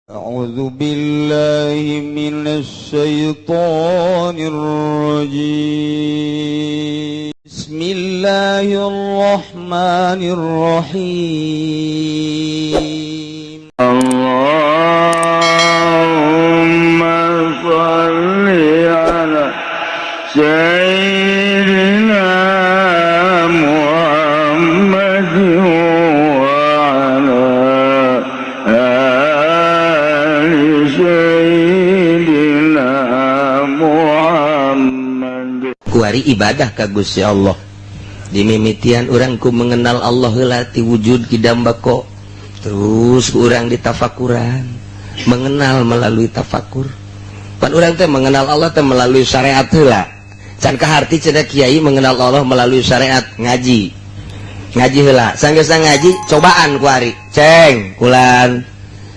أعوذ بالله من الشيطان الرجيم. بسم الله الرحمن الرحيم. اللهم صل على سيدنا محمد وعلى آل سيدنا محمد. Kuari ibadah ka Gusti Allah, dimimitian urang ku mengenal Allah heula ti wujud kidam bako, terus ku urang ditafakuran, mengenal melalui tafakur. Pan urang teh mengenal Allah teh melalui syariat heula. Can kaharti cenah kiai mengenal Allah melalui syariat. Ngaji, ngaji heula. Sanggeus ngaji, cobaan kuari, ceng kulan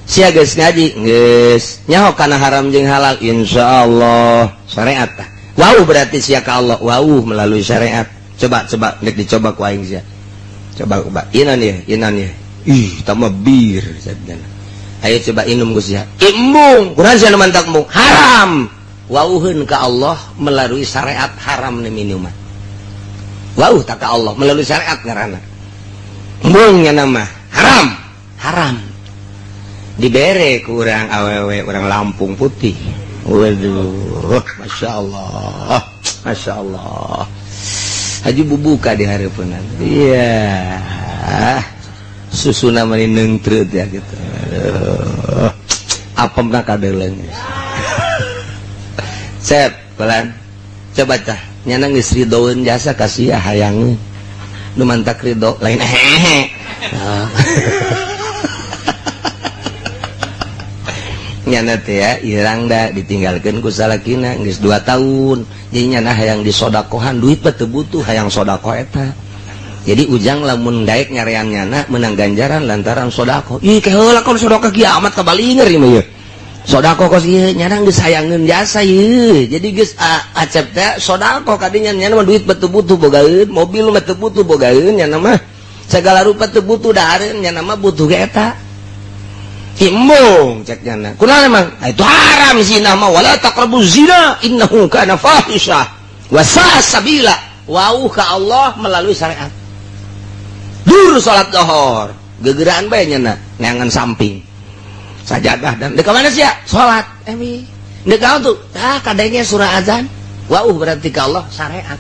sia geus ngaji, geus nyaho kana haram jeung halal, insyaallah syariat tah. Wawuh berarti sia ka Allah, wawuh melalui syariat. Coba, coba nek dicoba ku aing sia. Coba, coba inan ya, inan ya. Ih, tambah bir sabdana. Ayo coba inum ku sia. Embung kurang sia nu mantak embung haram. Wawuheun ka Allah melalui syariat, haram nih minuman. Wawuh tak ka Allah melalui syariat ngaranna. Embung nya nama haram, haram. Dibere ku urang awewe urang Lampung putih. Waduh, masya Allah, masya Allah. Haji bubuka di hareupeunna. Iya, susuna mani neungtreut ya gitu. Aduh, apemna kadeuleung. Sep, pelan. Coba tah, nyana geus ridoeun jasa kasih hayangeun. Nu mantak ridho lain hehe. Ah. Nyana teh ya irang da ditinggalkeun ku salakina geus 2 tahun. Jadi nyana hayang disodakohan, duit mah teu butuh, hayang sodakoh eta. Jadi ujang lamun daek nyarean nyana menang ganjaran lantaran sodakoh. Ih, keheula kon sodakoh kiamat kabalinger ieu mah ieu. Sodakoh kos ieu nyana geus hayangeun jasa ieu. Jadi geus acep teh sodakoh kadinya. Nyana mah duit mah teu butuh bogaeun, mobil mah teu butuh bogaeun, nyana mah segala rupa teu butuh dahareun, nyana mah butuh ge eta. Embung cek nyana. Kunaon emang? Ah, itu haram zina mah, wala taqrabu zina innahu kana fahisyah wa sa'a sabila. Wauh ka Allah melalui syariat. Dur salat lohor, gegeraan bae nyana neangan samping. Sajadah dan deuk mana sia? Salat. Emi. Deuk naon tuh? Ah, kadenge surah azan. Wauh berarti ka Allah syariat.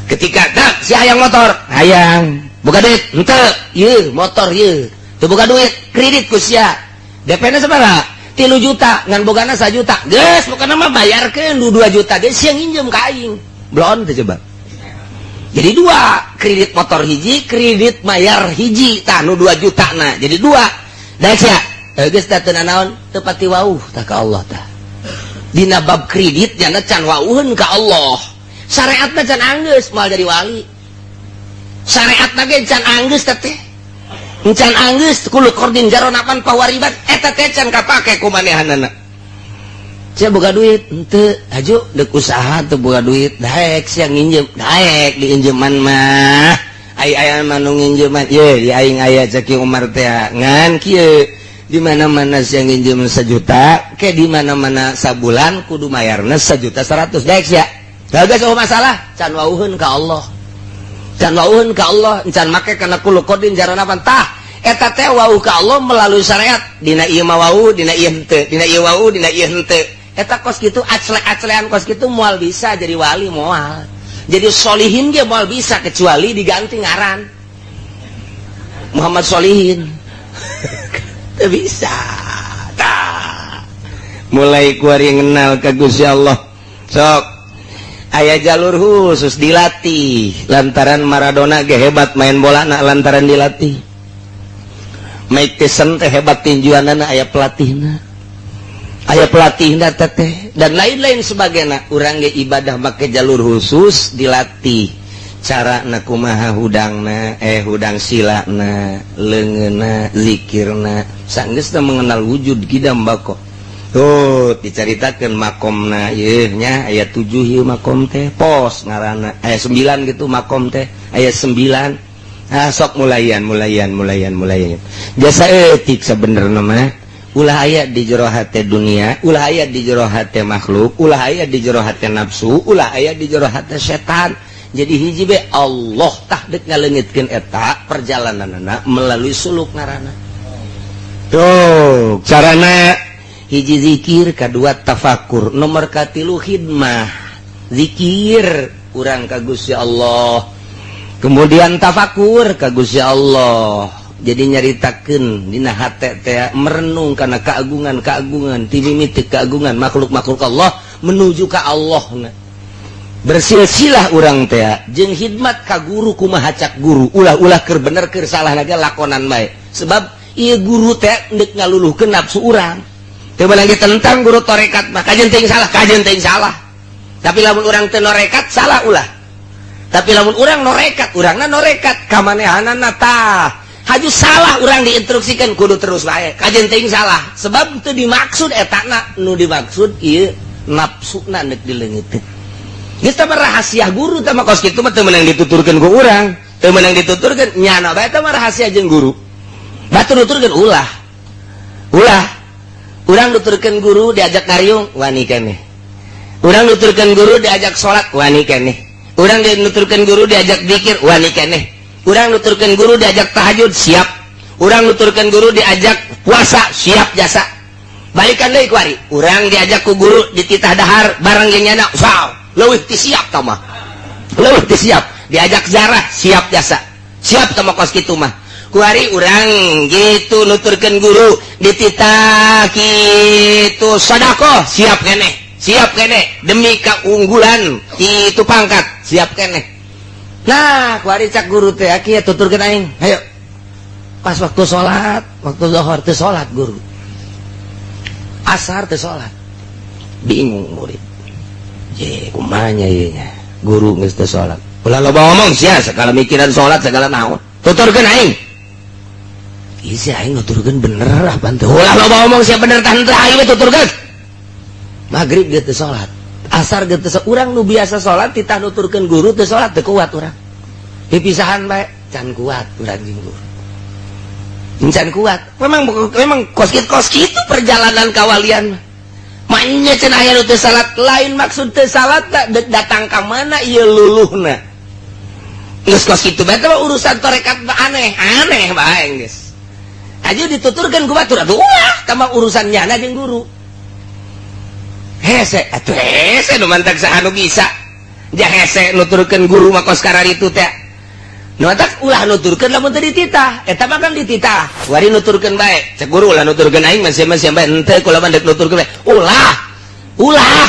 Ketika tak si hayang motor, hayang. Buka duit, henteu. Ieu motor ieu. Teu boga duit, kredit ku sia. DP-na sabaraha? 3 juta, ngan bogana 1 juta. Geus, pokona mah bayarkeun du 2 juta geus sia nginjem ka aing. Belon teh coba. Jadi dua, kredit motor hiji, kredit mayar hiji, tah nu 2 juta na. Jadi dua. Da sia, geus teh teu nanaon, teu pati wauh tah ka Allah tah. Dina bab kredit nyana can wauheun ka Allah. Syariatna can anggeus moal jadi wali. Syariatna ge can anggeus teh teh. Can anggeus kullu qardin jaronapan pawaribat eta teh can kapake ku manehanana. Sia boga duit henteu, haju deuk usaha teu boga duit, daek sia nginjem, daek diinjeman mah. Ai aya mah nu nginjeman, ye di aing aya cek Umar teh ngan kieu. Di mana-mana sia nginjem 1 juta, ke di mana-mana sabulan kudu mayarna 1.100.000, daek sia. Geus eueuh masalah, can wauheun ka Allah. Can wauheun ka Allah, can make kana kullu qardin jaronapan tah. Eta teh wauh ka Allah melalui syariat. Dina ieu mah wauh, dina ieu henteu, dina ieu wauh, dina ieu henteu. Eta kos kitu aclek-aclean kos kitu moal bisa jadi wali moal. Jadi solihin ge moal bisa kecuali diganti ngaran. Muhammad Solihin. Teu bisa. Tah. Mulai kuari ngenal ka Gusti Allah. Sok aya jalur khusus dilatih lantaran Maradona ge hebat main bola na lantaran dilatih. Mike Tyson teh hebat tinjuanana aya pelatihna. Aya pelatihna teh dan lain-lain sebagainya. Urang ge ibadah make jalur khusus dilatih. Cara na kumaha hudangna, hudang silana, leungeunna, zikirna. Sanggeusna mengenal wujud kidam bako. Tuh diceritakan makomna ieu nya aya 7 ieu makom teh pos ngaranna aya 9 gitu makom teh aya 9. Ah sok mulayan mulayan mulayan mulayan jasa etik sebenarnya mah. Ulah aya di jero hate dunia, ulah aya di jero hate makhluk, ulah aya di jero hate nafsu, ulah aya di jero hate setan. Jadi hiji be Allah. Tah, dek ngaleungitkeun eta perjalananana melalui suluk ngaranna. Tuh carana: hiji zikir, kedua tafakur, nomor katilu khidmah. Zikir urang ka Gusti Allah, kemudian tafakur ka Gusti Allah, jadi nyaritakeun dina hate teh, merenung karena keagungan keagungan ti mimiti keagungan makhluk-makhluk Allah menuju ke Allah. Nah, bersilsilah urang teh jeung khidmat ka guru. Kumaha cak guru, ulah-ulah keur bener keur salah lagi lakonan bae, sebab ieu guru teh ndek ngaluluhkeun nafsu urang. Teu lagi tentang guru torekat mah kajen teuing salah, kajen teuing salah. Tapi lamun urang teu norekat, salah ulah. Tapi lamun urang norekat, urangna norekat kamanehanana, tah haju salah urang diinstruksikan kudu terus bae, kajen teuing salah, sebab itu dimaksud etana nu dimaksud ieu nafsuna nek dileungiteun. Geus tah rahasia guru tah mah kos kitu mah teu meunang dituturkeun ku urang, teu meunang dituturkeun nyana bae. Tah mah rahasia jeung guru. Batur nuturkeun ulah, ulah. Urang nuturkeun guru diajak ngariung wani keneh, urang nuturkeun guru diajak salat wani keneh, urang nuturkeun guru diajak zikir wani keneh, urang nuturkeun guru diajak tahajud siap, urang nuturkeun guru diajak puasa siap jasa. Balikan deui kuari, urang diajak ku guru dititah dahar bareng jeung nyana, wow, leuwih ti siap tah mah, leuwih ti siap. Diajak zarah siap jasa, siap tah mah kos kitu mah. Kuari urang gitu nuturkeun guru dititah kitu sedekah siap keneh, siap keneh demi keunggulan itu pangkat, siap keneh. Nah, kuari cak guru teh kieu, tuturkeun aing, hayo. Pas waktu sholat, waktu zuhur teu sholat guru, asar teu sholat. Bingung murid je, kumaha nya ieu nya, guru geus teu sholat. Ulah loba ngomong sia, segala mikiran sholat segala naon, tuturkeun aing. Isi aing nuturkeun bener apa teu? Ulah loba ngomong sia, bener tah henteu aing we tuturkeun. Maghrib dia teu sholat, asar teu sholat. Urang nu biasa sholat titah nuturkeun guru teu sholat, teu kuat urang. Dipisahan bae can kuat urang jeung guru, can kuat. Memang memang kos kitu, kos kitu perjalanan kawalian. Maknya cenah aya nu teu salat, lain maksud teu salat tak datang ka mana ieu luluhna. Geus kos kitu bae mah urusan tarekat mah aneh aneh bae. Geus aja dituturkeun ku batur atuh ulah, kama urusan nyana jeung guru. Hese atuh, hese nu mantak saha nu bisa ja hese nuturkeun guru mah kos kararitu teh. Nu mantak ulah nuturkeun lamun teu dititah. Eta mah kan dititah. Wari nuturkeun bae, cek guru ulah nuturkeun aing mah, siapa siapa henteu, kula mah dek nuturkeun bae. Ulah, ulah,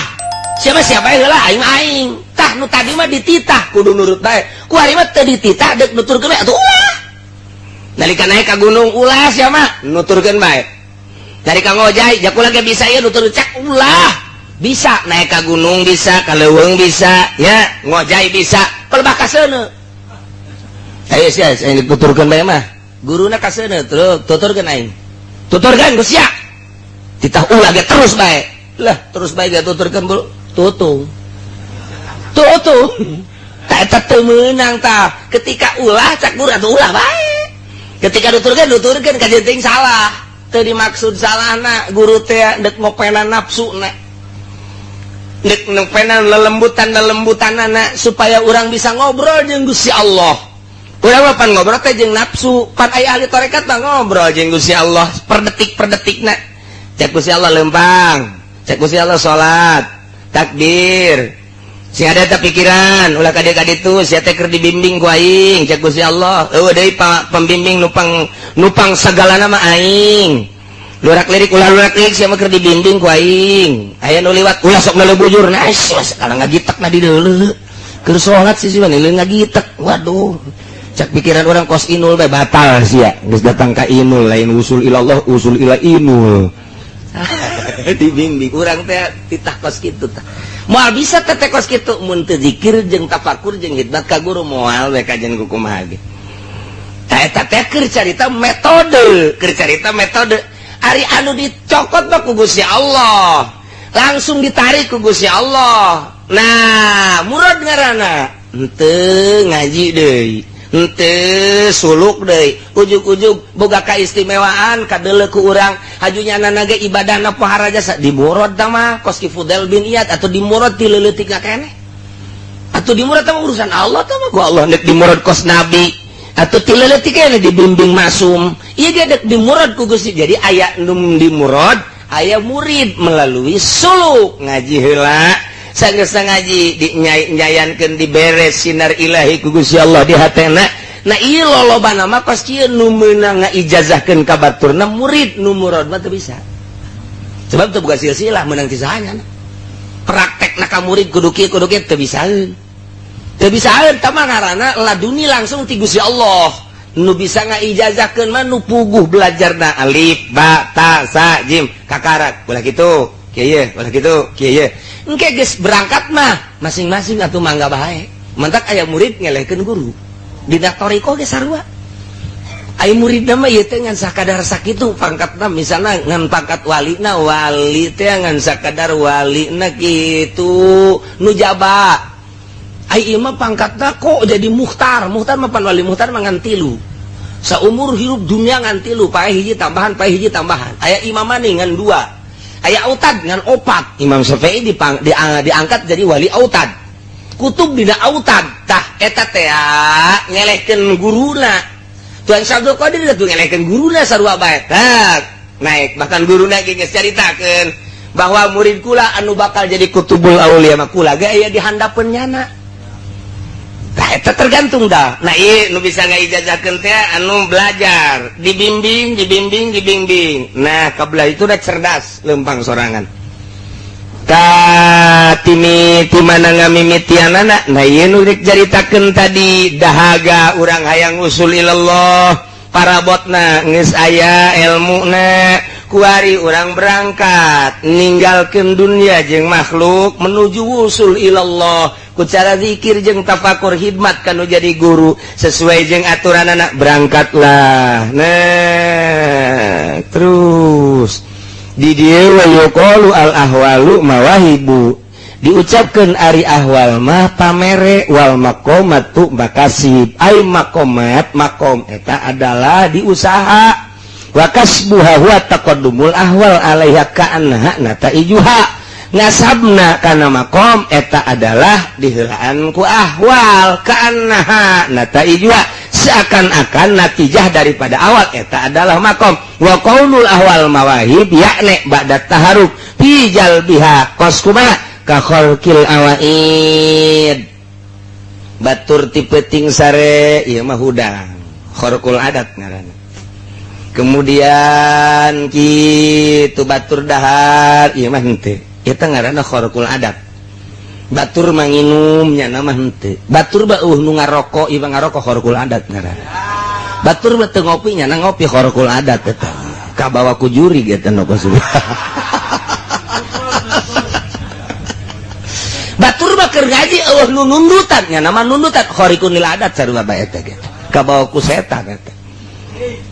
siapa siapa heula, aing mah aing. Tah, nu tadi mah dititah kudu nurut bae, kuari mah teu dititah dek nuturkeun bae atuh ulah. Nalika naik ka gunung, ulah siapa nuturkeun bae. Dari ka ngojay, jakula ge bisa ieu nutur, cek ulah. Bisa naik ka gunung, bisa ka leuweung, bisa ya ngojay, bisa pelebah kaseuneu. Ayo sia, saya dituturkeun bae mah guruna kaseuneu terus tuturkeun aing, tuturkeun geus sia. Titah ulah ge terus bae lah, terus bae ge tuturkeun bulu tutung tutung. Tak, eta teu meunang. Tah, ketika ulah cak guru atuh ulah bae. Ketika nuturkeun, nuturkeun kajeun teuing salah, teu dimaksud salahna. Guru teh dek ngopenan nafsu na, dek ngopenan lelembutan lelembutanana supaya orang bisa ngobrol jeung Gusti Allah. Urang mah pan ngobrol teh jeung nafsu. Pan aya ahli tarekat mah ngobrol jeung Gusti Allah per detik per detikna. Cek Gusti Allah lempang, cek Gusti Allah salat, takbir. Si ada tak pikiran ulah kade kade tu sia teh keur dibimbing ku aing. Cek Gusti Allah eueuh deui pembimbing nupang nupang sagalana mah aing. Lurak lirik ulah, lurak lirik sia mah keur dibimbing ku aing. Aya nu liwat ulah sok ngeuleuh bujur. Nah, segala ngagitek na di deuleu keur salat sih, sih ngagitek. Waduh, cak pikiran orang kos inul bae, batal sia, geus datang ka inul, lain usul ilallah, usul ila inul. Dibimbing urang teh titah kos kitu. Tah, moal bisa teh kos kitu mun teu zikir jeung tafakur jeung khidmat ka guru, moal we kajen kumaha ge. Tah, eta teh keur carita metode, keur carita metode. Ari anu dicokot mah ku Gusti Allah, langsung ditarik ku Gusti Allah. Nah, murad ngaranna henteu ngaji deui. Henteu suluk deui, ujug-ujug boga kaistimewaan kadeuleu ku urang, hajunya nana ge ibadahna pohara jasa dimurad tah mah kos ki Fudail bin Iyad atau dimurad ti leuletik keneh. Atau dimurad tah urusan Allah tah mah ku Allah nek dimurad kos nabi atau ti leuletik keneh dibimbing masum. Ieu ge dek dimurad ku Gusti. Jadi aya nu dimurad, aya murid melalui suluk ngaji heula. Sanggeus ngaji dinyayankeun diberes sinar ilahi ku Gusti Allah di hatena. Nah ieu lolobana mah kos kieu nu meunang ngaijazahkeun ka baturna murid, nu murad mah teu bisa. Sebab teu boga silsilah meunang ti saha nya. Praktekna ka murid kudu kieu kudu kieu teu bisaeun. Teu bisaeun tah mah ngaranna laduni langsung ti Gusti Allah. Nu bisa ngaijazahkeun mah nu puguh belajarna alif ba ta sa jim kakarak ulah kitu kieu ye ulah kitu kieu ye. Engke geus berangkat mah masing-masing atuh mangga bae. Mantak aya murid ngelehkeun guru. Dina thariqah ge sarua. Aya muridna mah ieu teh ngan sakadar sakitu pangkatna, misalna ngan pangkat walina, wali teh ngan sakadar walina kitu nu jaba. Ai ieu mah pangkatna kok jadi muhtar. Muhtar mah pan wali muhtar mah ngan tilu. Saumur hirup dunia ngan tilu, pae hiji tambahan, pae hiji tambahan. Aya imam maning ngan dua. Aya autad ngan opat. Imam Syafi'i diangkat jadi wali autad. Kutub dina autad. Tah eta teh ngelehkeun guruna. Tuan Syekh Abdul Qadir teh ngelehkeun guruna sarua bae. Tah naik bahkan guruna ge geus caritakeun bahwa murid kula anu bakal jadi kutubul aulia mah kula ge aya di handapeun nyana. Tah eta tergantung dah. Nah ieu nu bisa ngaijazahkeun teh anu belajar, dibimbing, dibimbing, dibimbing. Nah kabelah itu udah cerdas lempang sorangan. Ka timi ti mana ngamimitianana? Nah ieu nu rek caritakeun tadi dahaga urang hayang usul ilallah, parabotna geus aya elmuna, kuari urang berangkat ninggalkeun dunia jeung makhluk menuju usul ilallah. Ku cara zikir jeung tafakur hidmat kanu jadi guru sesuai jeung aturan anak berangkatlah. Nah terus di dieu wa yuqalu al ahwalu mawahibu, diucapkeun ari ahwal mah pamere, wal maqamatu makasib. Ai maqamat maqam eta adalah diusaha, wa kasbuha huwa taqaddumul ahwal alaiha ka'annaha nataijuha. Ngasabna kana maqam eta adalah diheulaan ku ahwal ka'annaha nataijuha, seakan-akan natijah daripada awal eta adalah maqam. Wa qaulul ahwal mawahib yakni ba'da taharuk fi jalbiha kos kumaha ka khalqil awaid. Batur ti peuting sare ieu mah hudang kharqul adat ngaranna. Kemudian kitu batur dahar ieu mah henteu, eta ngaranna kharqul adat. Batur manginum nya mah henteu, batur beuh nu ngarokok ieu mah ngarokok kharqul adat ngaranna. Batur mah teu ngopi nya ngopi kharqul adat eta kabawa ku juri eta nu kos. Batur mah keur ngaji eueuh nu nundutan nya mah nundutan kharqul adat sarua bae eta ge kabawa ku setan eta.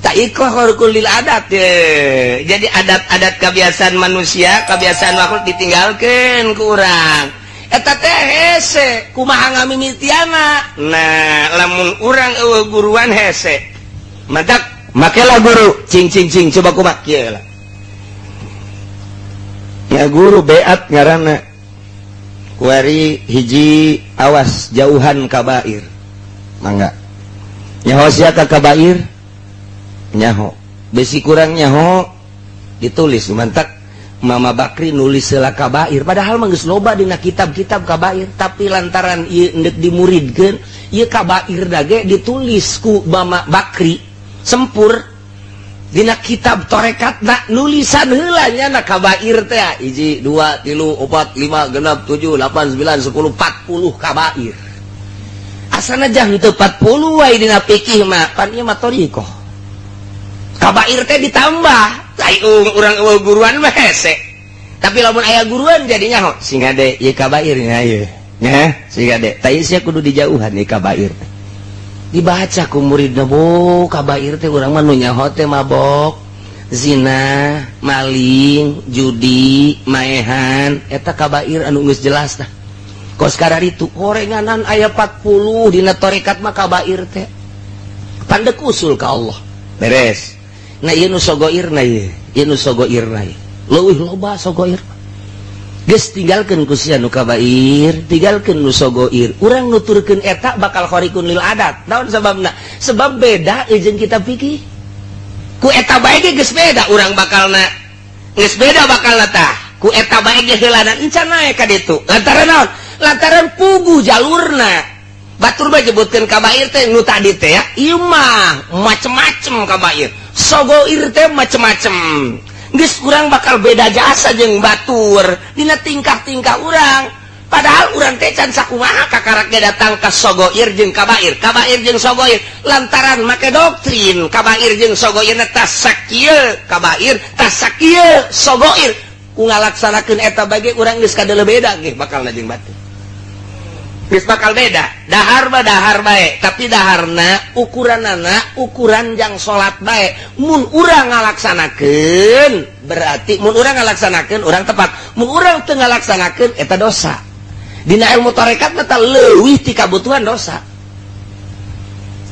Tak ikoh kharqul adat ye. Jadi adat-adat kebiasaan manusia, kebiasaan makhluk ditinggalkeun ku urang. Eta teh hese kumaha ngamimitiana. Nah, lamun urang eueuh guruan hese. Matak makelah guru cing cing cing coba kumaha kieu lah. Ya guru beat ngaranna. Kuari hiji awas jauhan kabair. Mangga. Nyaho sia ka kabair? Nyaho. Besi kurang nyaho ditulis mantak Mama Bakri nulis heula kabair, padahal mah geus loba dina kitab-kitab kabair, tapi lantaran ieu endek dimuridkeun ieu kabair dage ditulis ku Mama Bakri sempur dina kitab torekatna nulisan heula nya na kabair teh 1 2 3 4 5 6 7 8 9 10 40 kabair. Asana jang teu 40 wae dina fikih mah pan ieu mah thariqah. Kabair teh ditambah. Ai urang eueuh guruan mah hese. Tapi lamun aya guruan jadinya ho sing hade ieu kabair nya ieu. Nya sing hade. Tah ieu sia kudu dijauhan ieu kabair teh. Dibaca ku muridna bo kabair teh urang mah nu nyaho teh mabok, zina, maling, judi, maehan, eta kabair anu geus jelas tah. Kos kararitu horenganan aya 40 dina tarekat mah kabair teh. Pandek usul ka Allah. Beres. Nah, ieu nu sogoirna ieu, ieu nu sogoirna ieu. Leuwih loba sogoir. Geus tinggalkeun ku sia nu kabair, tinggalkeun nu sogoir. Urang nuturkeun eta bakal khariqun lil adat. Naon sababna? Sebab beda jeung kita fikih. Ku eta bae ge geus beda urang bakalna. Geus beda bakalna tah. Ku eta bae ge heulana encan naek ka ditu. Lantaran naon? Lantaran puguh jalurna. Batur mah nyebutkeun kabair teh nu tadi teh ya. Ieu mah macem-macem kabair. Sogoir teh macem-macem. Geus urang bakal beda jasa jeung batur dina tingkah-tingkah urang. Padahal urang teh can sakumaha kakaraknya datang ka sogoir jeung kabair, kabair jeung sogoir lantaran make doktrin kabair jeung sogoir tas sakieu kabair, tas sakieu sogoir. Ku ngalaksanakeun eta bage urang geus kadeuleu beda ge bakalna jeung batur. Geus bakal beda. Dahar mah dahar bae, tapi daharna ukuranana ukuran jang salat bae. Mun urang ngalaksanakeun berarti mun urang ngalaksanakeun urang tepat. Mun urang teu ngalaksanakeun eta dosa. Dina ilmu tarekat mah leuwih ti kabutuhan dosa.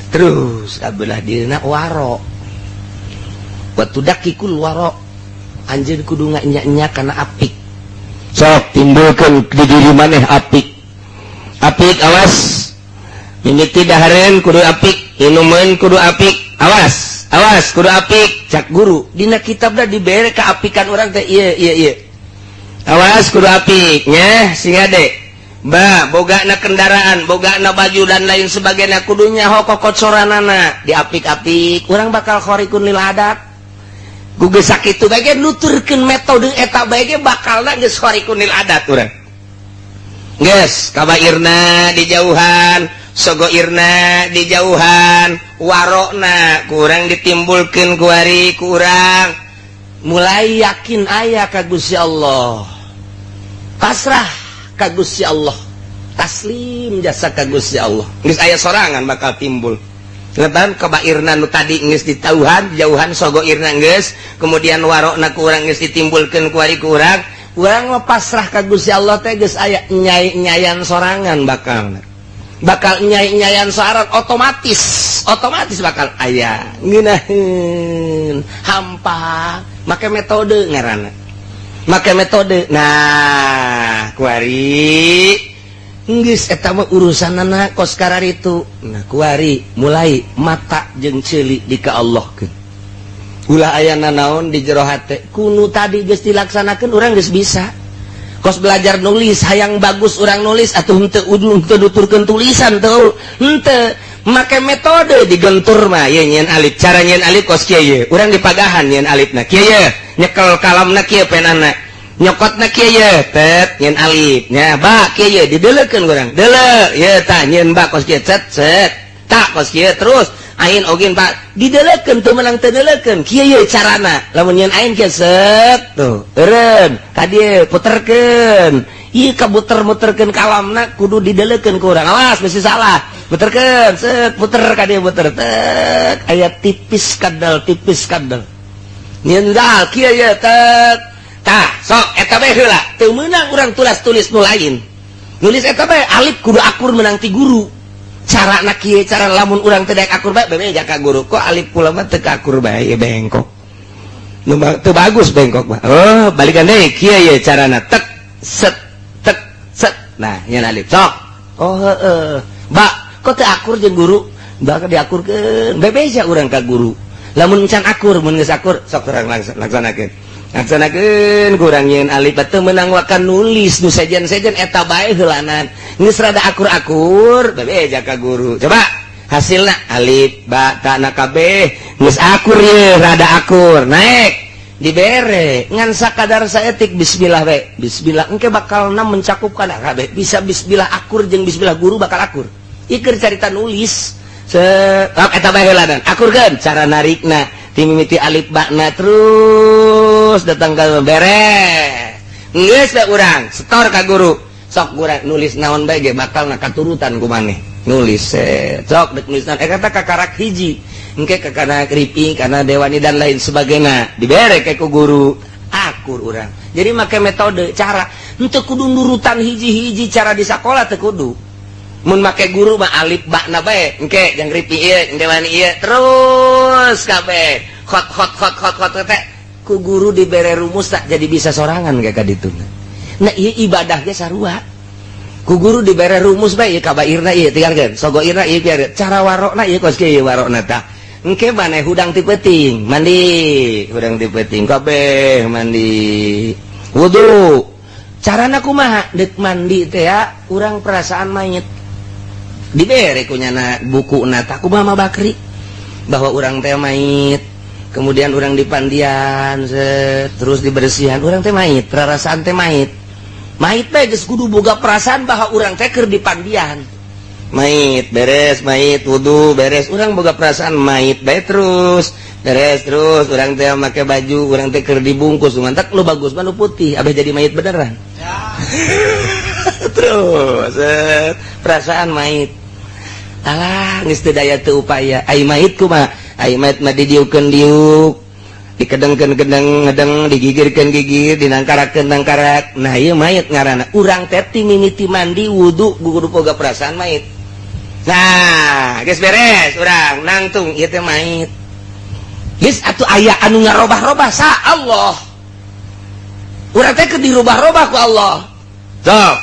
Terus kabelah dina waro. Wa tudakikul waro. Anjeun kudu nganya-nya kana apik. Sok timbulkeun di diri maneh apik. Apik awas, mimiti dahareun kudu apik, inumeun kudu apik, awas, awas kudu apik. Cak guru dina kitabna dibere kaapikan urang teh ieu ieu ieu. Awas kudu apik nya sing ade. Ba bogana kendaraan, bogana baju dan lain sebagainya kudu nyaho kokocoranana diapik-apik. Urang bakal khariqun lil adat. Ku geus sakitu bae ge nuturkeun metode eta bae ge bakalna geus khariqun lil adat urang. Geus kabairna dijauhan, sogoirna dijauhan, warokna kurang ditimbulkeun kuari kurang. Mulai yakin aya ka Gusti Allah. Pasrah ka Gusti Allah. Taslim jasa ka Gusti Allah. Geus aya sorangan bakal timbul. Lantaran kabairna nu tadi geus ditauhan, jauhan sogoirna geus, kemudian warokna kurang geus ditimbulkeun kuari kurang. Urang mah pasrah ka Gusti Allah teh geus aya nyai-nyayan sorangan bakal. Bakal nyai-nyayan sorangan otomatis, otomatis bakal aya ngeunaheun, hampa, make metode ngaranna. Make metode. Nah, kuari geus eta mah urusanana kos kararitu. Nah, kuari mulai mata jeung ceuli di ka Allahkeun. Ulah aya nanaon di jero hate kunu tadi geus dilaksanakeun urang geus bisa. Kos belajar nulis hayang bagus urang nulis atuh henteu udu henteu nuturkeun tulisan teu henteu make metode digentur mah ieu nyieun alif, cara nyieun alif kos kieu ye urang dipagahan nyieun alifna kieu ye nyekel kalamna kieu penana nyokotna kieu ye tet nyieun alif nya ba kieu ye dideleukeun urang deuleu ye tah nyieun ba kos kieu cet cet tak kos kieu terus ain ogin pak didelekeun teu meunang teu deleukeun kieu ye carana lamun nyeun ain kieu set tuh eureun ka dieu puterkeun ieu kabuter-muterkeun kalamna kudu didelekeun ku urang awas bisi salah puterkeun set puter ka dieu puter tek aya tipis kadal nyeun dal kieu ye tek tah sok eta bae heula teu meunang urang tulis-tulis nu lain nulis eta bae alif kudu akur meunang ti guru. Cara nak kieu cara lamun urang teu daek akur bae bebeja ka guru kok alif kula mah teu akur bae ye bengkok nu teu bagus bengkok mah oh balikan deui kieu ye carana tek set tek set nah nyeun alif sok oh heeh ba kok teu akur jeung guru bakal diakurkeun bebeja urang ka guru lamun can akur mun geus akur sok urang laksanakeun laksanakeun kurang nyeun alif teu meunang wakan nulis nu sejen-sejen eta bae heulanan geus rada akur-akur bebeja ka guru coba hasilna alif ba ta na kabeh geus akur ye rada akur naik dibere ngan sakadar saetik bismillah we bismillah engke bakalna mencakupkan kabeh bisa bismillah akur jeung bismillah guru bakal akur ieu carita nulis eta bae heulanan akurkeun cara narikna timimiti alif bakna terus datang ke beres geus bae urang setor ka guru sok urang nulis naon bae ge bakalna katurutan ku maneh nulis sok dek nulis naon eta kakarak hiji engke kana kripi kana dewani dan lain sebagainya dibere ke ku guru akur urang. Jadi make metode cara henteu kudu nurutan hiji-hiji cara di sakola teu kudu. Mun make guru mah alif ba na bae, engke jang ripi ieu, engke wani ieu, terus kabeh. Khot khot khot khot khot teh ku guru dibere rumus tak jadi bisa sorangan kayak kadituna. Nah, ieu ibadah ge sarua. Ku guru dibere rumus bae ieu kabairna ieu tinggalkeun, sogoirna ieu biar cara warokna ieu kos kieu warokna tah. Engke maneh hudang ti peuting, mandi, hudang ti peuting kabeh mandi. Wudu. Carana kumaha? Deuk mandi teh ya urang perasaan mayit. Dibere ku nyana buku nata kumaha Mama Bakri bahwa urang teh mayit, kemudian urang dipandian set, terus dibersihan urang teh mayit, perasaan teh mayit. Mayit bae geus kudu boga perasaan bahwa urang teh keur dipandian. Mayit beres, mayit wudu beres, urang boga perasaan mayit bae terus beres terus urang teh make baju, urang teh keur dibungkus mantak lu bagus mah nu putih abeh jadi mayit beneran. Terus set, perasaan mayit. Alah, geus teu daya teu upaya. Ai mayit kumaha? Ai mayit mah didiukeun diuk, dikedengkeun kedeng ngedeng, digigirkeun gigir, dinangkarakeun nangkarak. Nah, ieu mayit ngaranna. Urang teh ti mimiti mandi wudu kudu boga perasaan mayit. Nah, geus beres urang nangtung ieu teh mayit. Geus atuh aya anu ngarobah-robah sa Allah. Urang teh keur dirubah-robah ku Allah. Sok.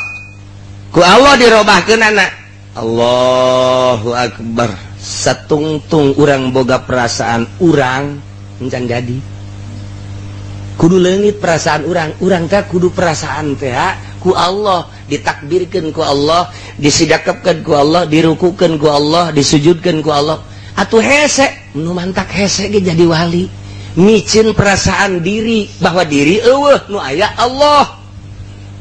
Ku Allah dirobahkeunana. Allahu Akbar. Satungtung urang boga perasaan urang encan jadi. Kudu leungit perasaan urang, urang teh kudu perasaan teh ku Allah ditakbirkeun ku Allah, disidakepkeun ku Allah, dirukukeun ku Allah, disujudkeun ku Allah. Atuh hese, nu mantak hese ge jadi wali. Micin perasaan diri bahwa diri eueuh nu aya Allah.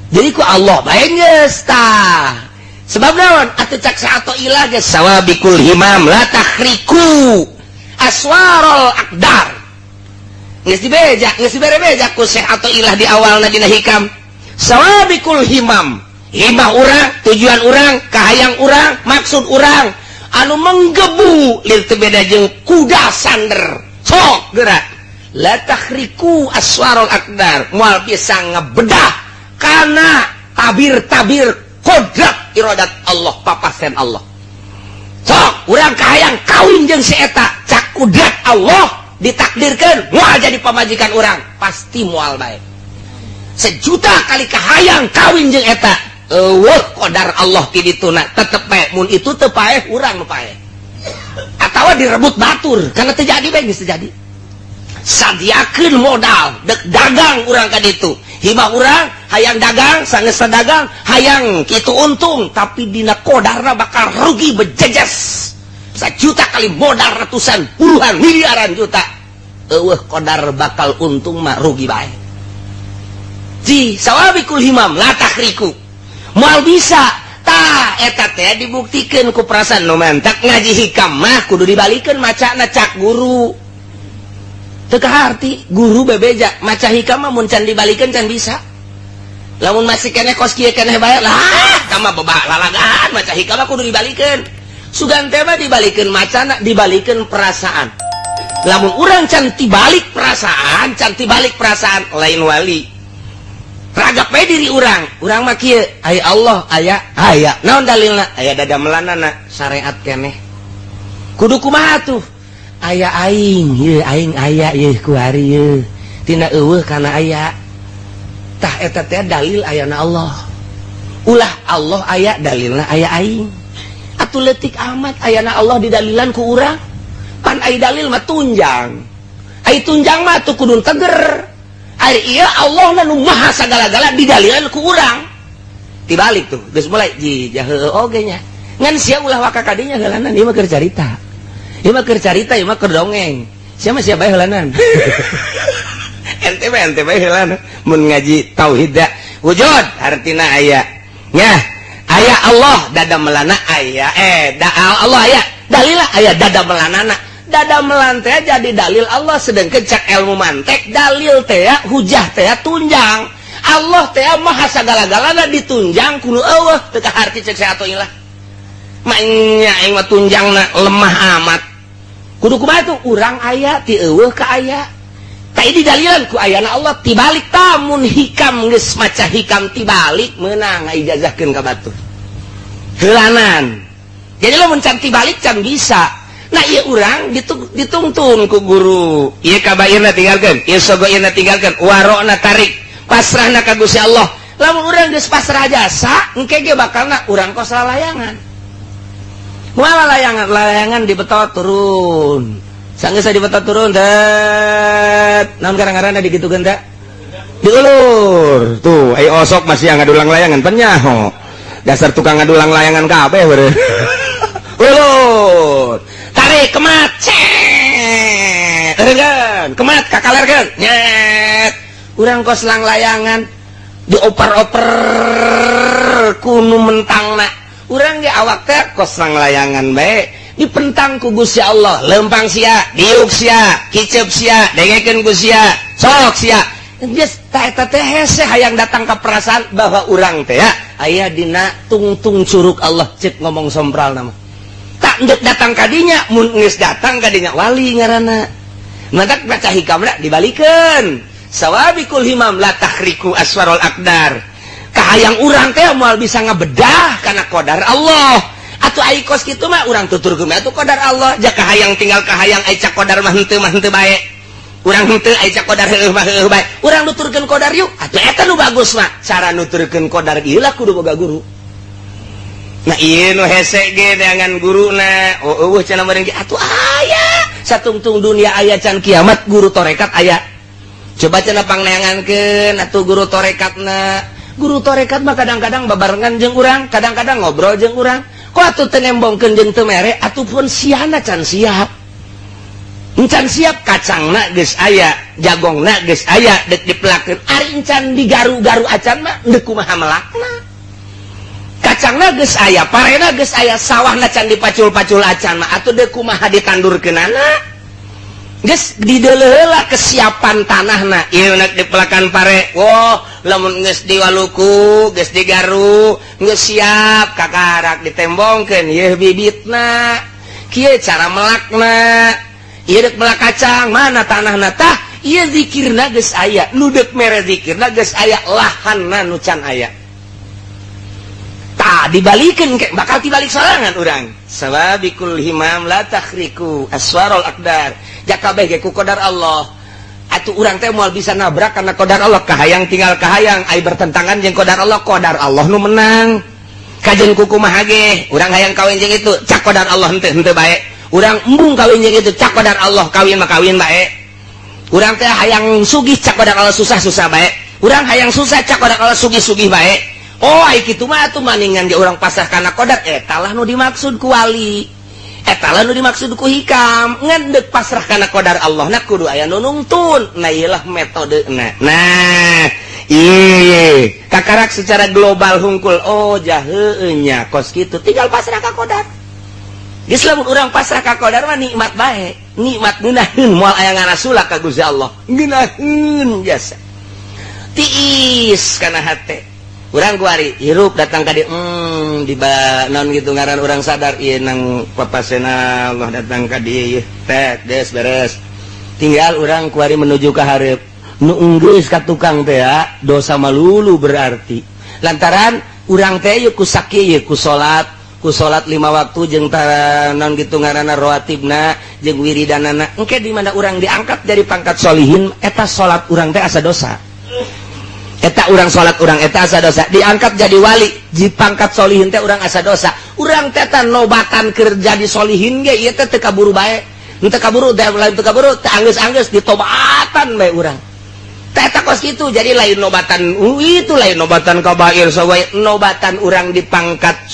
Jadi ku Allah bae geus tah. Sebab naon? Atuh cak atau ilah ge sawabikul himam la takhriku aswarul aqdar. Geus dibeja, geus dibere beja ku Syekh atau ilah di awalna dina hikam. Sawabikul himam. Himah urang, tujuan urang, kahayang urang, maksud urang anu menggebu lir teu beda jeung kuda sander. Sok gerak. La takhriku aswarul aqdar. Moal bisa ngebedah kana tabir-tabir kodrat iradat Allah, papasen Allah. Sok urang kahayang kawin jeung si eta, cak kudrat Allah ditakdirkeun moal jadi pamajikan urang, pasti moal bae. Sejuta kali kahayang kawin jeung eta, eueuh qadar Allah ti dituna tetep bae, mun itu teu paeh urang nu paeh. Atawa direbut batur, karena teu jadi bae geus teu jadi. Sadiakeun modal dek dagang urang ka ditu. Hibah urang hayang dagang, sanggeus dagang, hayang kitu untung, tapi dina kodarna bakal rugi bejejes. Sajuta kali modal ratusan, puluhan, miliaran juta. Eueuh kodar bakal untung mah rugi bae. Ji sawabikul himam la takhriku. Moal bisa tah eta teh dibuktikeun ku perasaan nu mantak ngaji hikam mah kudu dibalikeun macana cak guru. Teu kaharti guru bebeja maca hikam mah mun can dibalikeun can bisa. Lamun masih keneh kos kieu keneh bae lah tah mah bebak lalagaan maca hikam mah kudu dibalikeun. Sugan teh mah dibalikeun macana, dibalikeun perasaan. Lamun urang can tibalik perasaan, can tibalik perasaan lain wali. Ragap bae diri urang, urang mah kieu, aya Allah, aya aya. Naon dalilna? Aya dada melanana syariat keneh. Kudu kumaha tuh? Aya aing, ieu aing aya ieu kuari ieu. Tina eueuh kana aya. Tah eta teh dalil ayana Allah. Ulah Allah aya dalilna aya aing. Atuh leutik amat ayana Allah didalilan ku urang. Pan ai dalil mah tunjang. Ai tunjang mah atuh kudu teger. Ari ieu Allah na nu maha sagala-gala didalilan ku urang. Tibalik tuh, geus mulai ji jahe oge nya. Ngan sia ulah waka kadinya heulanan ieu mah keur carita. Ieu mah keur carita, ieu mah keur dongeng. Sia mah sia bae heulanan. Ente bae, ente bae heulanan. Mun ngaji tauhid da wujud artina aya. Nya, aya Allah dada melana aya da Allah aya. Dalilah aya dada melanana. Dada melan teh jadi dalil Allah, sedangkan cak ilmu mantek dalil teh hujah teh tunjang. Allah teh maha sagala-galana ditunjang kudu eueuh teu kaharti cek saya atuh ilah. Maenya aing mah tunjangna lemah amat. Kudu kumaha tuh urang aya ti eueuh ka aya. Tah didalilan ku ayana Allah tibalik tamun hikam geus maca hikam tibalik meunang ngaijazahkeun ka batur. Heulanan. Jadi lamun can tibalik can bisa. Nah, ieu urang ditungtun ku guru. Ieu kabairna tinggalkeun, ieu sogoirna tinggalkeun, warokna tarik, pasrahna ka Gusti Allah. Lamun urang geus pasrah jasa, engke ge bakalna urang kos lalayangan. Moal layangan, layangan dibetot turun. Sanggeus dibetot turun, tet. Naon karang-karangna digitukeun teh? Diulur. Tuh, ayo osok masih yang ngadulang layangan penyaho. Dasar tukang ngadulang layangan kabeh beureum. Ulur. Tarik kemat. Cet. Eureunkeun, kemat kakalerkeun. Nyet. Urang kos lang layangan dioper-oper kunu mentangna. Urang ge awak teh kos lang layangan bae dipentang ku Gusti Allah, lempang sia, diuk sia, kicep sia, dengekeun ku sia, sok sia. Geus ta eta teh hese hayang datang ka perasaan bahwa urang teh ya aya dina tungtung curug Allah, cek ngomong sompral nama. Tak ndek datang kadinya, mun geus datang kadinya wali ngaranna. Mantak baca hikamna dibalikeun. Sawabikul himam la takhriku aswarul aqdar. Kahayang urang teh moal bisa ngabedah kana qadar Allah. Atuh ai kos kitu mah urang tuturkeun atuh qadar Allah. Ja kahayang tinggal kahayang, ai cak qadar mah henteu mah henteu bae. Urang henteu, ai cak qadar heueuh mah heueuh bae. Urang nuturkeun qadar yuk. Atuh eta nu bagus mah. Cara nuturkeun qadar ieu lah kudu boga guru. Nah, ieu nu hese ge neangan guruna. Oh, eueuh cenah meureun ge atuh aya. Satungtung dunia aya can kiamat guru torekat aya. Coba cenah pangneangankeun atuh guru torekatna. Guru torekat mah kadang-kadang babarengan jeung urang, kadang-kadang ngobrol jeung urang. Kok atuh teu nembongkeun jeung teu mere, atuh pun siana can siap. Encan siap kacangna geus aya, jagongna geus aya, deuk dipelakeun. Ari encan digaru-garu acan mah deuk kumaha melakna. Kacangna geus aya, parena geus aya, sawahna can dipacul-pacul acan mah atuh deuk kumaha ditandurkeunana. Geus dideuleuh kesiapan tanahna. Ieu nek dipelakan pare, wah lamun geus diwaluku, geus digaru, geus siap kakarak ditembongkeun ieu bibitna. Kieu cara melakna. Ieu deuk melak kacang, mana tanahna tah? Ieu zikirna geus aya, nu deuk mere zikirna geus aya, lahanna nu can aya. Tah dibalikeun ke bakal tibalik sorangan urang. Sababikul himam la takhriku aswarul aqdar. Jakabeh ge ku qadar Allah. Atuh urang teh moal bisa nabrak karena qadar Allah. Kahayang tinggal kahayang, ai bertentangan jeung qadar Allah, qadar Allah nu menang. Kajeun kumaha ge, urang hayang kawin jeung itu, cak qadar Allah henteu henteu bae. Urang embung kawin jeung itu, cak qadar Allah kawin mah kawin bae. Urang teh hayang sugih, cak qadar Allah susah-susah bae. Urang hayang susah, cak qadar Allah sugih-sugih bae. Oh, ai kitu mah atuh maningan ge urang pasrah kana qadar, eta lah nu dimaksud ku wali. Eta lah nu dimaksud ku hikam. Ngan deuk pasrah kana qadar Allah na kudu aya nu nungtun. Nah, ieu lah metodena. Nah, ieu kakarak secara global hungkul. Oh, jaheueuh nya kos kitu tinggal pasrah ka qadar. Geus lamun urang pasrah ka qadar mah nikmat bae. Nikmat ngeunaheun moal aya ngarasula ka Gusti Allah. Ngeunaheun jasa. Tiis kana hate. Urang kuari hirup datang ka dieu, di naon gitu ngaran urang sadar ieu nang papasena Allah datang ka dieu ieu tek des beres. Tinggal urang kuari menuju ka hareup. Nu enggeus ka tukang teh ya, dosa malulu berarti. Lantaran urang teh ieu ku sakieu ieu ku salat, ku salat 5 waktu jeung naon gitu ngaranna rawatibna jeung wiridanana. Engke di mana urang diangkat dari pangkat solihin eta salat urang teh asa dosa. Eta urang salat urang eta asa dosa, diangkat jadi wali di pangkat solihin teh urang asa dosa. Urang teh tah nobatan keur jadi solihin ge ieu teh teu kaburu bae. Teu kaburu teh lain teu kaburu teh anggeus-anggeus ditobatan bae urang. Teh eta kos kitu jadi lain nobatan itu lain nobatan kabair sawae nobatan urang di pangkat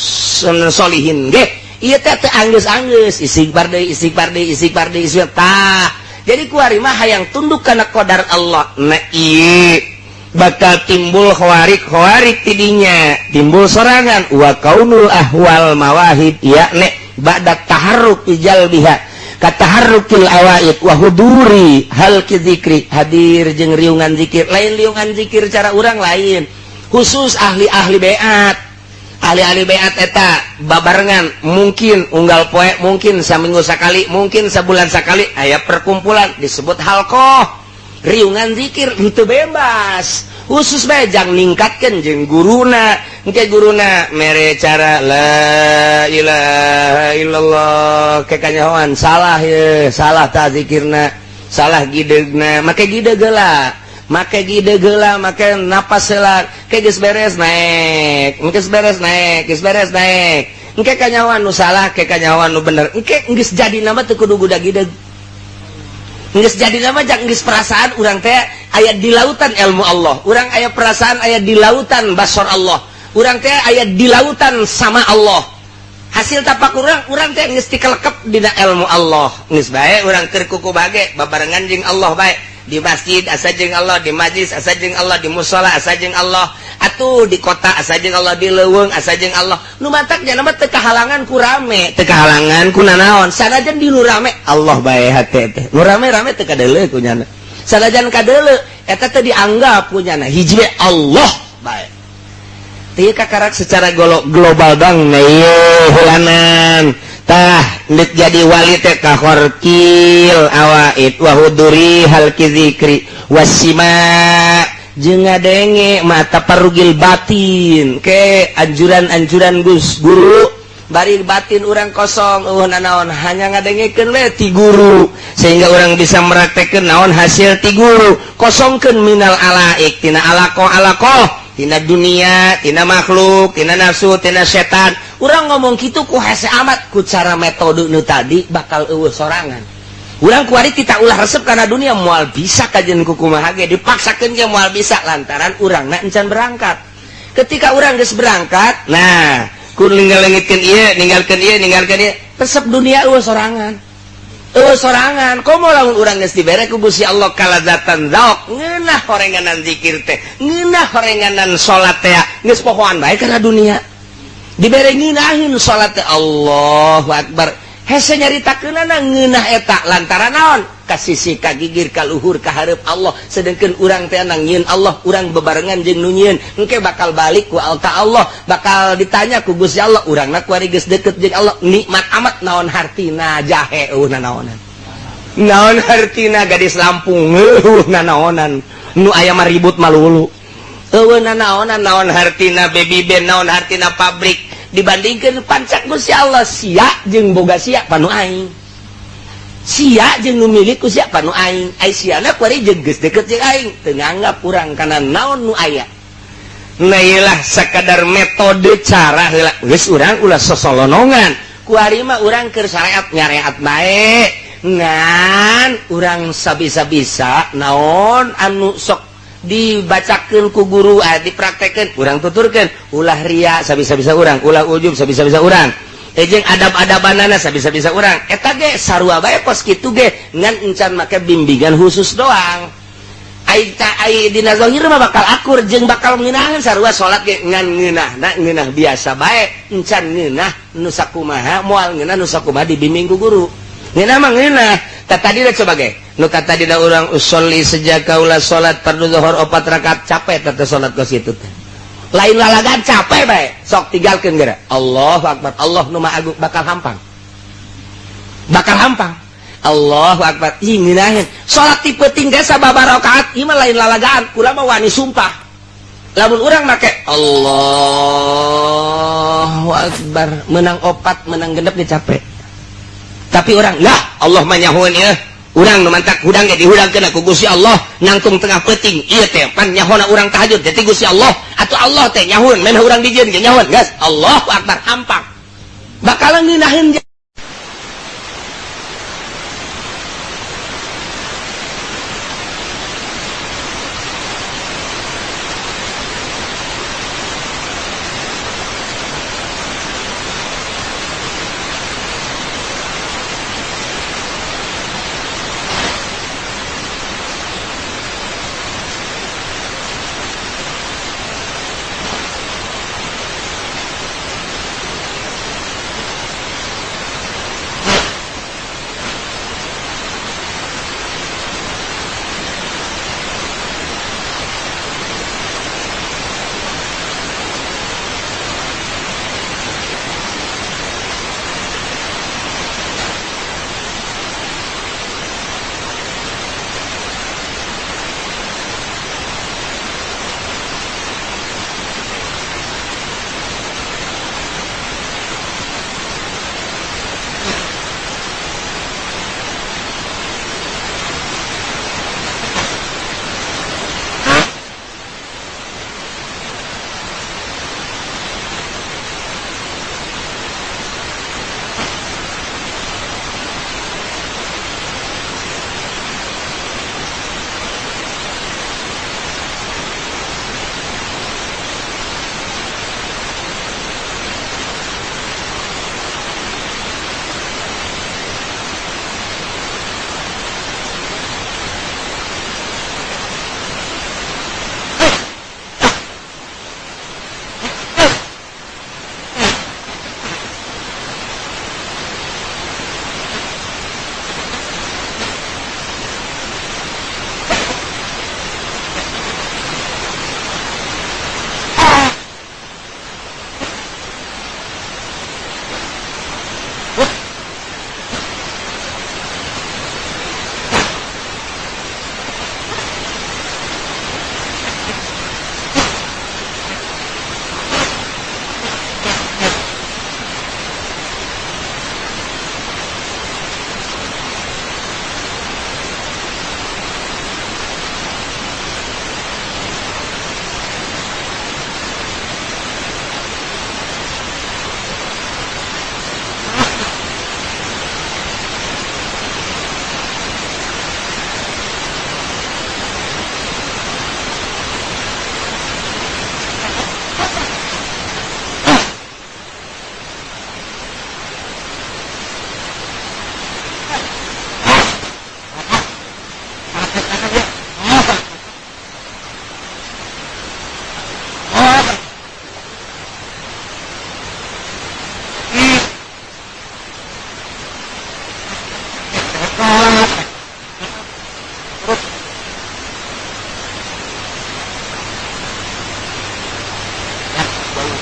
solihin ge ieu teh teu anggeus-anggeus istighfar deui istighfar deui istighfar deui istighfar tah. Jadi kuari mah hayang tunduk kana qadar Allah. Nah ieu bakal timbul khawarik-khawarik tidinya timbul sorangan wa kaunul ahwal mawahib yakni ba'da taharruk jalbiha kataharrukil awaid wa huduri hal zikri hadir jeung riungan zikir lain riungan zikir cara urang lain khusus ahli-ahli beat ahli-ahli beat eta babarengan mungkin unggal poe mungkin saminggu sakali mungkin sabulan sakali aya perkumpulan disebut halqah riungan zikir itu bebas khusus bae jang ningkatkeun jeung guruna Engke guruna mere cara la ilaha illallah ke kanyahoan salah ye, salah ta zikirna, salah gidegna, make gideg heula, make gideg heula, make napas heula, ke geus beres naik, geus beres naik, geus beres naik. Engke kanyahoan nu salah, ke kanyahoan nu bener. Engke geus jadi nama teu kudu gudag gideg. Geus jadi nama jak geus perasaan urang teh aya di lautan ilmu Allah. Urang aya perasaan aya di lautan basor Allah. Urang teh aya di lautan sama Allah. Hasil tapak urang, urang teh geus tikelekep dina ilmu Allah. Geus bae urang keur kuku bage babarengan jeung Allah bae. Di masjid asa jeung Allah, di majlis asa jeung Allah, di musala asa jeung Allah, atuh di kota asa jeung Allah, di leuweung asa jeung Allah. Nu matak nya mah teu kahalangan ku rame, teu kahalangan ku nanaon. Sanajan di nu rame Allah bae hate teh. Nu rame-rame teu kadeuleu ku nyana. Sanajan kadeuleu eta teh dianggap ku nyana hiji Allah bae. Teu kakarak secara global bang nah ieu hulanan. Tah lit jadi wali teh kahorkil awaid wa huduri halki zikri wasima jeung ngadenge mata parugil batin ke anjuran-anjuran Gus guru bari batin urang kosong eueuh nanaon hanya ngadengekeun we ti guru sehingga urang bisa meraktekeun naon hasil ti guru kosongkeun minal alaik tina alaqo-alaqo tina dunia, tina makhluk, tina nafsu, tina setan. Urang ngomong kitu ku hese amat ku cara metode nu tadi bakal eueuh sorangan. Urang kuari tita ulah resep kana dunia moal bisa kajeun ku kumaha ge dipaksakeun ge moal bisa lantaran urangna encan berangkat. Ketika urang geus berangkat, nah ku ninggalkeun ieu, ninggalkeun ieu, ninggalkeun ieu, resep dunia eueuh sorangan. Eueuh sorangan, komo lamun urang geus dibere ku Gusti Allah kalazatan zauk, ngeunah horenganan zikir teh, ngeunah horenganan salat teh, geus pohoan bae kana dunia. Dibere ngeunaheun salat teh Allahu Akbar. Hese nyaritakeunana ngeunah eta lantaran naon? Ka sisi ka gigir ka luhur ka hareup Allah, sedengkeun urang teh nang nyieun Allah, urang bebarengan jeung nu nyieun. Engke bakal balik ku alta Allah, bakal ditanya ku Gusti Allah, urangna kuari geus deukeut jeung Allah, nikmat amat naon hartina jahe eueuh nanaonan. Naon hartina gadis Lampung eueuh nanaonan, nu aya mah ribut malulu. Eueuh nanaonan naon hartina baby band, naon hartina pabrik dibandingkeun pancak Gusti Allah sia jeung boga sia panu aing. Sia jeung nu milik ku sia panu aing. Ai siana kuari jeung geus deukeut jeung aing, teu nganggap urang kana naon nu aya. Nah ieu lah sakadar metode cara heula. Geus urang ulah sosolonongan. Kuari mah urang keur syariat nyareat bae. Ngan urang sabisa-bisa naon anu sok dibacakeun ku guru, dipraktekeun, urang tuturkeun, ulah ria sabisa-bisa urang, ulah ujub sabisa-bisa urang. Jeung adab-adabanana sabisa-bisa urang. Eta ge sarua bae kos kitu ge ngan encan make bimbingan khusus doang. Ai ta ai dina zahir mah bakal akur jeung bakal ngeunaheun sarua salat ge ngan ngeunahna ngeunah biasa bae, encan ngeunah nu sakumaha moal ngeunah nu sakumaha dibimbing ku guru. Ngeunah mah ngeunah. Tah tadi da coba ge. Nu tadi da urang usolli sejak kaula salat fardu zuhur 4 rakaat capek teh salat kos kitu teh. Lain lalagan capek bae, sok tinggalkeun geura. Allahu Akbar, Allah nu Maha Agung bakal hampang. Bakal hampang. Allahu Akbar. Ih ngeunaheun. Salat ti peuting ge sababaraha rakaat ieu mah lain lalagaan, kula mah wani sumpah. Lamun urang make Allahu Akbar, menang 4, menang 6 ge capek. Tapi urang lah Allah mah nyahoeun ieu. Urang nu mantak hudang ge dihudangkeun ku Gusti Allah nangtung tengah peuting ieu teh pan nyahona urang tahajud teh Gusti Allah atuh Allah teh nyahoeun meneh urang dijieun ge nyahoeun geus Allahu Akbar hampang bakalan ngeunaheun.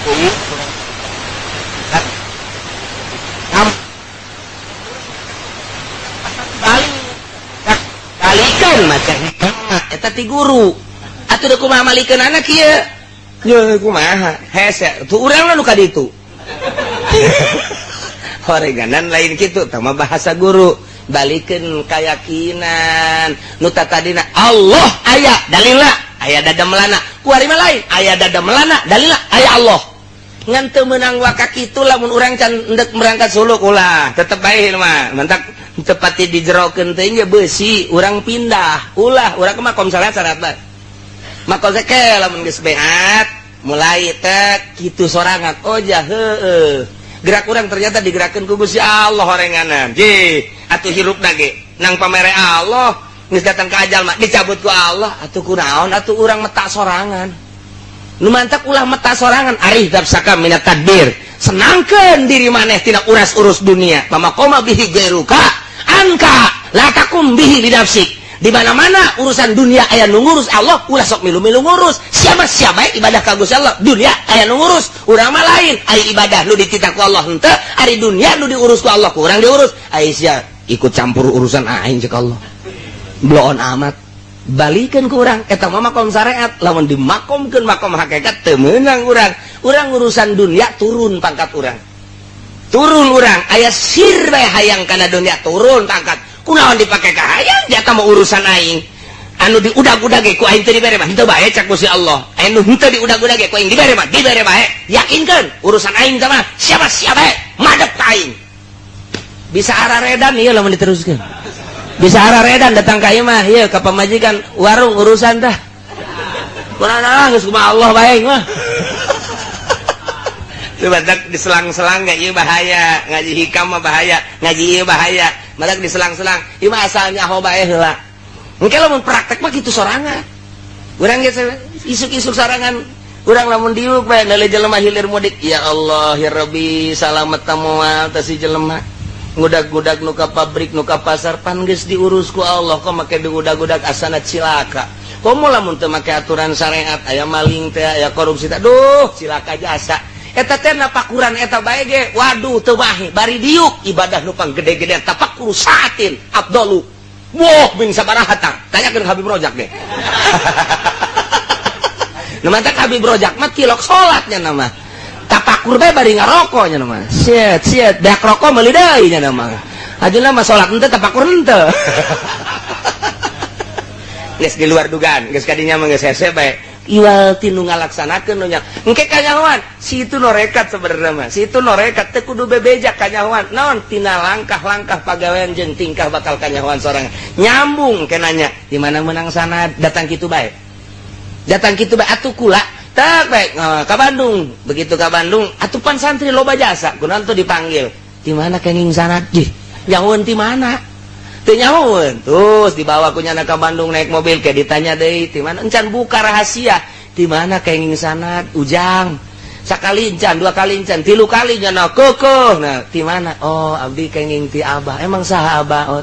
Balikan macam eta ti guru atuh deuk kumaha malikeun anak ieu ye kumaha hese tuh urang nu ka ditu horeganan lain kitu tah mah bahasa guru. Balikeun kayakinan nu tadina Allah aya dalilna aya dada melana kuari mah lain aya dada melana dalilna aya Allah. Ngan teu meunang waka kitu lamun urang can endek berangkat suluk ulah tetep bae mah mantak tepati dijerokeun teh ge beusi urang pindah ulah urang mah makom salat syarat bae makom teh lamun geus beat mulai teh kitu sorangan oh jah heueuh gerak urang ternyata digerakkeun ku Gusti Allah horenganan je atuh hirupna ge nang pamere Allah geus datang ka ajal mah dicabut ku Allah atuh kunaon atuh urang metak sorangan nu mantak ulah meta sorangan arih nafsaka minat tadbir senangkeun diri maneh tina uras-urus dunia pamaqoma bihi gairuka anka la takum bihi li nafsik. Di mana-mana urusan dunia aya nu ngurus Allah ulah sok milu-milu ngurus siapa-siapa ibadah ka Gusti Allah dunia aya nu ngurus urang mah lain aya ibadah nu dititah ku Allah henteu ari dunia nu diurus ku Allah ku urang diurus ai sia ikut campur urusan aing cek Allah bloon amat balikeun ku urang eta mah makom syariat lamun dimakomkeun makom hakikat teu meunang urang urang urusan dunia turun pangkat urang turun urang aya sir bae hayang kana dunia turun pangkat kunaon dipake ka hayang dia mah urusan aing anu diudag-udag ge ku aing teu dibere mah henteu bae cak Gusti Allah anu henteu diudag-udag ge ku aing dibere mah dibere bae yakinkeun urusan aing teh mah siapa-siapa bae madep ka aing bisa araredan ieu lamun diteruskeun bisa araredan datang ka imah ieu ka pamajikan warung urusan tah kunaon geus kumaha Allah bae mah teu badak diselang-selang ge ieu bahaya ngaji hikam mah bahaya ngaji ieu bahaya badak diselang-selang ieu mah asal nyaho bae heula engke lamun praktek mah kitu sorangan urang ge isuk-isuk sorangan urang lamun diuk bae leuleuh jelema hilir mudik ya Allah ya Rabbi salamet moal teh si jelema ngudag-gudag nu ka pabrik nu ka pasar pan geus diurus ku Allah kok make diudag-udag asana cilaka komo lamun teu make aturan syariat aya maling teh aya korupsi teh duh cilaka jasa eta teh napakuran eta bae ge waduh teu bahe bari diuk ibadah nu panggede-gede tafakur saatin afdalu wah bin sabaraha tah tanyakeun Habib Rojak deh. Nu mantak Habib Rojak mah tilok salatnya nama tapakur bae bari ngarokok nya nama siet siet beak rokok meuli deui nya nama ajuna mah salat henteu tapakur henteu geus di luar dugaan geus kadinya mah geus hese bae iwal tinu ngalaksanakeun nu nya engke kanyahoan si itu norekat sebenarnya mah si itu norekat teu kudu bebeja kanyahoan naon tina langkah-langkah pagawean jeung tingkah bakal kanyahoan sorangan nyambung kenanya di mana menang sana datang kitu bae datang kitu bae atuh kula tak baik ke Bandung begitu ke Bandung atuh pan santri loba jasa kunaon tuh dipanggil di mana kenging sanad jih nyahoeun ti mana teu nyahoeun terus dibawa ku nyana ka Bandung naik mobil kayak ditanya deui ti mana encan buka rahasia di mana kenging sanad ujang sakali encan dua kali encan tilu kali nyana kekeuh nah ti mana oh abdi kenging ti abah emang saha abah oh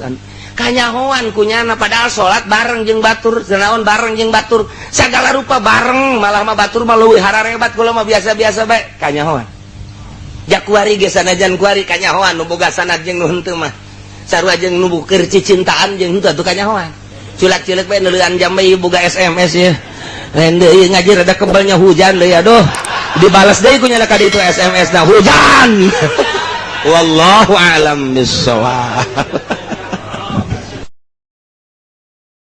kanyahoan kunyana padahal salat bareng jeung batur naon bareng jeung batur sagala rupa bareng malah mah batur mah leuwih hararebat kula mah biasa-biasa bae kanyahoan jakuari ge sanajan kuari kanyahoan nu boga sanad jeung nu henteu mah sarua jeung nu keur cicintaan jeung henteu atuh kanyahoan culak-cileuk bae neuleuan jam bae boga SMS ye lain deui ngaji rada kebelnya hujan deui aduh dibalas deui ku nyana ka ditu SMS na hujan wallahu a'lam bissawab.